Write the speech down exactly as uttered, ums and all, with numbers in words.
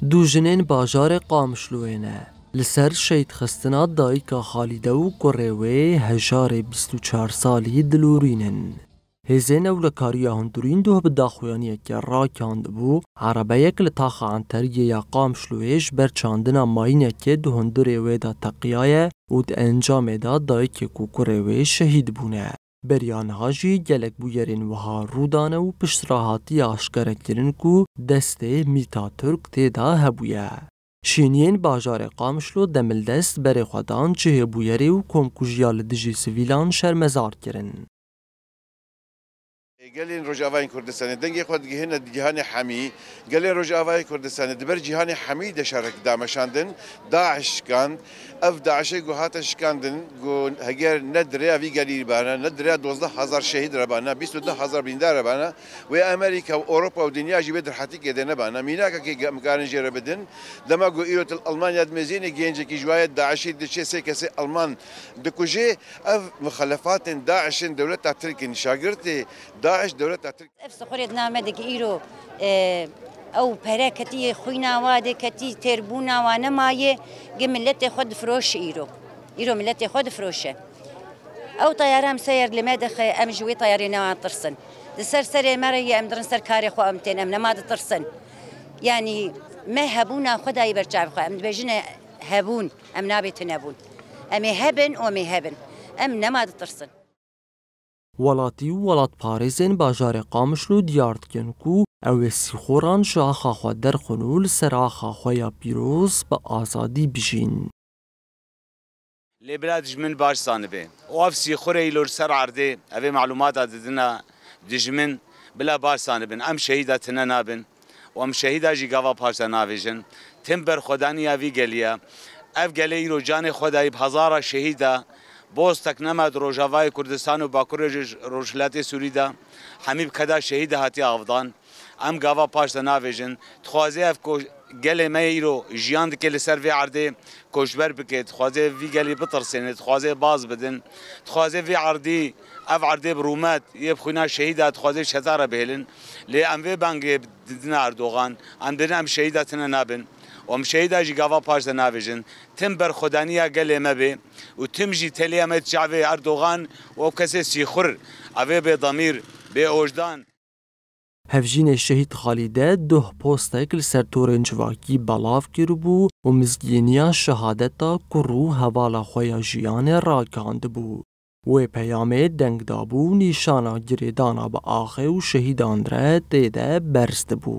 Du jinên bajarê Qamişloyê ne. Li ser şehîdxistina dayika Xalîde û kurê wê hejarê bîst û çar salî dilorîn in. Hêzên ewlekariya hundirîn doh bi daxuyaniyekê ragihandibû, erebeyek li taxa Enteriyê ya Qamişloyê ji ber çandina mayînekê di hundirê wê de teqiyaye û di encamê de dayikek û kurê wê şehîd bûne. Beriya niha jî gelek bûyerên wiha rû dane û piştre hatiye aşkerekirin ku destê Mîta Turk tê de hebûye. Şêniyên bajarê Qamişlo demildest berê xwe dan cihê bûyerê û komkujiya li dijî sivîlan şermezar kirin. Gelên Rojavayên Kurdistanê dengê xwe digihîne di cîhanê hemî. Gelên Rojavayê Kurdistanê di ber cîhanê hemî de şerek dameşandin, DAIŞ şikand. Ev DAIŞê ku hate şikandin, ku heger ne di rêya vî gelî re bana, ne di rêya dozdeh hezar şehîd re bana, bîst û du hezar birîndar re bana, wê Amerîka û Ewropa û dinya jî wê dirhetîkê de nebana. Mînakekê em karin jê re bidin. Dema ku îro til Almanya dimêzînê gencekî ji wayê DAIŞê diçe sê kesê Alman dikuje, ev muxelefatên DAIŞ in, dewleta Tirk in, şagirtê DAIŞ dewleta Tirk. Ev sixurê di nav me de ki îro, e, ew pere ketî xwîna wa de ketî têrbûna wa nemaye, gi miletê xwe difiroşe îro. Îro miletê xwe difiroşe. Ew teyare em seyer li me dixe, em ji wê teyarê newa tirsin. Di ser serê me re ye, em dirin ser karê xwe, em tên, em nema ditirsin. Yanî me hebûna xwe dayî ber çavê xwe. Em dibêjine hebûn, em nabê tune bûn. Em ê hebin û em ê hebin. Em nema ditirsin. Welatî û welatparêzên bajarê Qamişlo diyar dikin ku ew ê sîxoran ji axa xwe derxin û li ser axa xwe ya pîroz bi azadî bijîn. Lê bila dijmin baş zanibe. Û ev sîxurê îlo li ser erdê, ev ê malûmata didina dijmin, bila baş zanibin. Em şehîda tine nabin. Û em şehîda jî gava paş de navêjin. Tim berxwedaniya vî gelî ye. Ev gelê îro canê xwe dayî bi hezara şehîda. Bostek nema di Rojavayê Kurdistan û Bakurê Roj-, Rojhilatê Sûrî de. Hemî bi keda şehîda hatiye avdan. Em gava paş de navêjin. Dixwaze ev ko-, gelê me yê îro jiyan dike li ser vê erdê koçber bike. Dixwaze vî gelî bitirsêne. Dixwaze baz bidin. Dixwaze vê erdî, ev erdê bi rûmet, yê bi xwîna şehîda dixwaze çeta re bihêlin. Lê em vê bangê didine Erdogan. Em dibin em şehîda tine nabin. Û em şehîda jî gava paş de navêjin. Tim berxwedaniya gelê me bê û tim jî telê em ê çavê Erdogan û ew kesê sîxur, ev ê bê demîr, bê ojdan. Hevjînê şehîd Xalîde doh postek li ser torên civakî belav kiribû û mizgîniya şehadeta kur û hevala xwe ya jiyanê ragihandibû. Wê peyamê deng dabû, nîşana girêdana bi axê û şehîdan re tê de berz dibû.